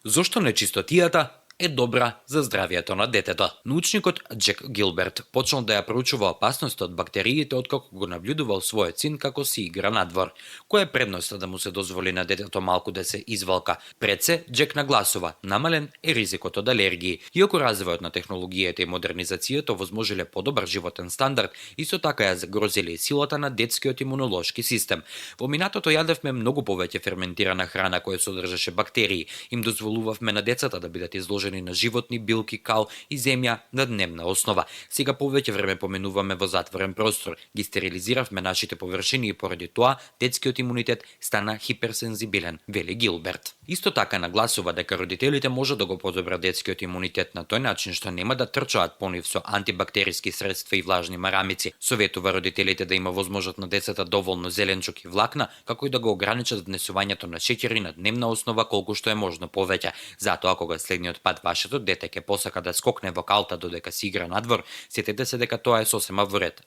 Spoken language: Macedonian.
Зошто нечистотијата е добра за здравието на детето? Научникот Джек Гилберт почнал да ја проучува опасноста од бактериите откако го наблюдувал својот син како си игра надвор. Која е предноста да му се дозволи на детето малку да се извалка? Пред се, Джек нагласува, намален е ризикот од алергии. Иако развојот на технологијата и модернизацијата овозможиле подобар животен стандард, исто така ја загрозиле и силата на детскиот имунолошки систем. Во минатото јадевме многу повеќе ферментирана храна која содржаше бактерии. Им дозволувавме на децата да бидат изложени на животни, билки, кал и земја на дневна основа. Сега повеќе време поминуваме во затворен простор, ги стерилизиравме нашите површини и поради тоа детскиот имунитет стана хиперсензибилен, вели Гилберт. Исто така нагласува дека родителите може да го подобрат детскиот имунитет на тој начин што нема да трчаат по нив со антибактериски средства и влажни марамици. Советува родителите да има возможност на децата доволно зеленчук и влакна, како и да го ограничат внесувањето на шеќери на дневна основа колку што е можно повеќе. Затоа кога следниот пат вашето дете ќе посака да скокне во калта додека си игра надвор, сетете се дека тоа е сосема во ред.